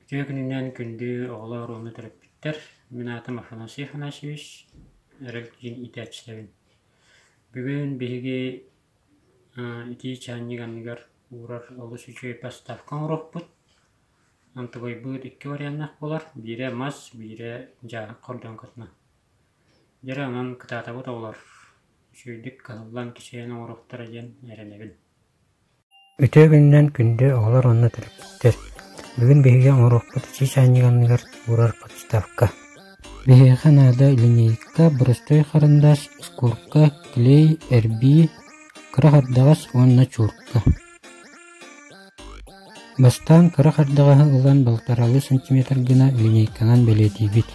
Үтүө күнүнэн күндү оҕолор уонна төрөппүттэр! Мин аатым Афанасий Афанасьевич, Эрэл киин иитээччитэбин. Бүгүн биһиги итии чаанньык анныгар уурар олус үчүгэй поставка оҥоруохпут. Антыбайбыт икки варианнаах буолар: биирэ мас, биирэ дьааһык хордоҥкотуна. Дьэ онон кытаатабыт оҕолор, үчүгэйдик кыһаллан кичэйэн оҥоруохтара диэн эрэнэбин. Үтүө күнүнэн күндү оҕолор уонна төрөппүттэр! Бүгүн биһиги оҥоруохпут итии чаанньык анныгар уурар подставка. Биһиэхэ наада линейка, боростуой харандаас, шкурка, клей, эрбии, кыра хардаҕас уонна чуурка. Бастаан кыра хардаҕаһы ылан балтаралыы сантиметр гына линейканан бэлиэтиибит.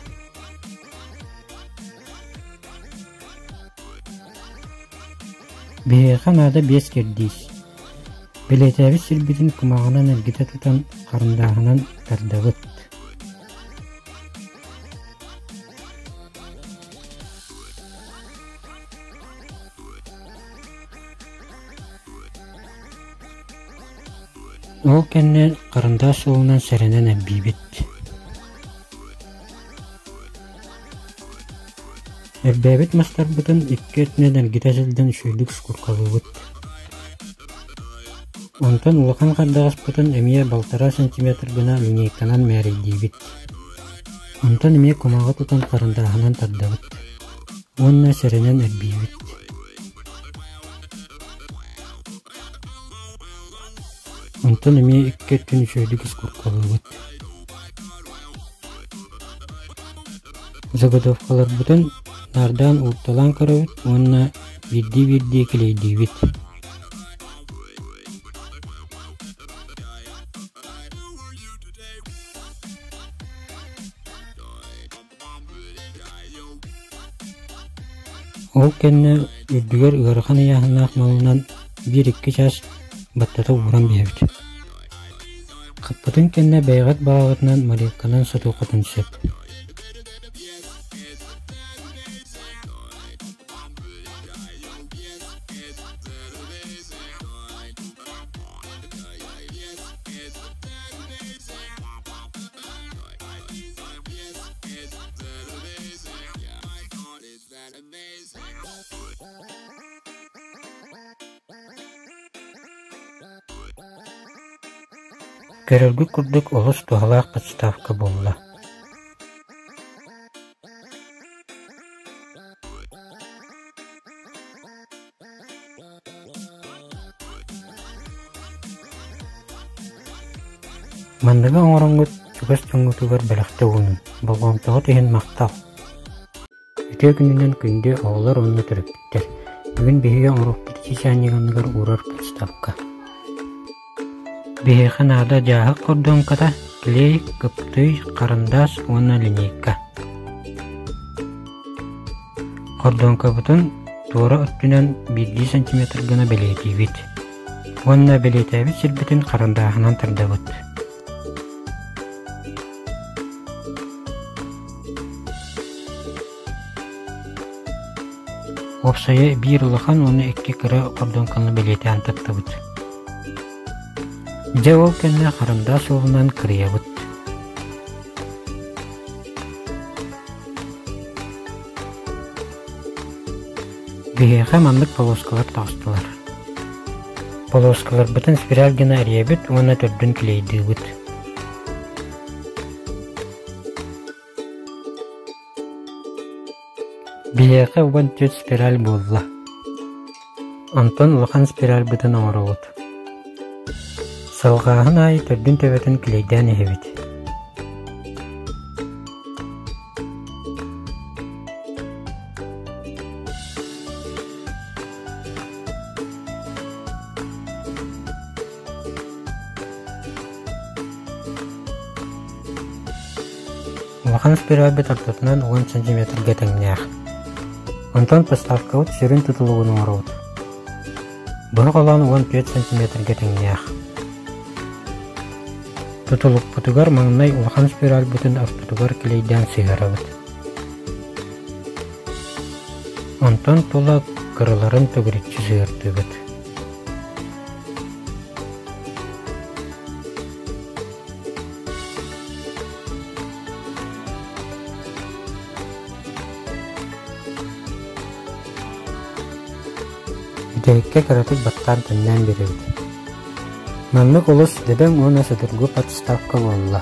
Биһиэхэ наада биэс кэрдиис. Бэлиэтээбит сирбитин кумаҕынан эргитэ тутан харандааһынан тардабыт. Ол кэннэ харандаас суолунан сэрэнэн эрбиибит. Эрбээбит мастарбытын икки өттүнэн эргитэ сылдьан үчүгэйдик шкуркалыыбыт. Онтон улахан хардаҕаспытын эмиэ балтараа сантиметр гына линейканан мээрэйдиибит. Онтон эмиэ кумаҕы тутан харандааһынан тардабыт уонна сэрэнэн эрбиибит. Онтон эмиэ икки өттүн үчүгэйдик шкуркалыыбыт. Заготовкаларбытын наардаан уурталаан көрөбүт уонна биирдии-биирдии килиэйдиибит. Ол кэннэ үрдүгэр ыарахан ыйааһыннаах малынан биир-икки чаас баттата ууран биэрэбит. Хаппытын кэннэ бэйэҕит баҕаҕытынан морилканан сотуоххутун сөп. Көрөргүт курдук олус туһалаах подставка буолла. Манныгы оҥороҥҥут чугас дьоҥҥутугар бэлэхтэ уунуҥ, болҕомтоҕут иһин махтал! Үтүө күнүнэн күндү оҕолор уонна төрөппүттэр! Бүгүн биһиги оҥоруохпут итии чаанньык анныгар уурар подставка. Биһиэхэ наада дьааһык хордуоҥката, клей, кыптый, харандаас уонна линейка. Хордуоҥкабытын туора өттүнэн биирдии сантиметр гына бэлиэтиибит уонна бэлиэтээбит сирбитин харандааһынан тардабыт. Уопсайа биир улахан уонна икки кыра хордуоҥканы бэлиэтээн таттыбыт. Дьэ ол кэннэ харандаас суолунан кырыйабыт. Биһиэхэ маннык полоскалар таҕыстылар. Полоскаларбытын спираль гына эрийэбит уонна төрдүн клейдыыбыт. Биһиэхэ уган түөрт спираль буолла. Онтон улахан спиральбытын оҥоробут. Салҕааһын аайы төрдүн төбөтүн клейдээн иһэбит. Улахан спиральбыт ортотунан уон сантиметрга тэҥнээх. Онтон поставкабыт сүрүн тутулугун оҥоробут. Быһа холоон 14 сантиметрга тэҥнээх. Тутулукпутугар маҥнай улахан спиральбытын ортотугар клейдээн сыһыарабыт. Онтон тула кыраларын төгүрүччү сыһыартыыбыт. Бүтэһиккэ кыратык баттаан төннөөн биэрэбит. Маннык олус дөбөҥ уонна судургу подставка буолла.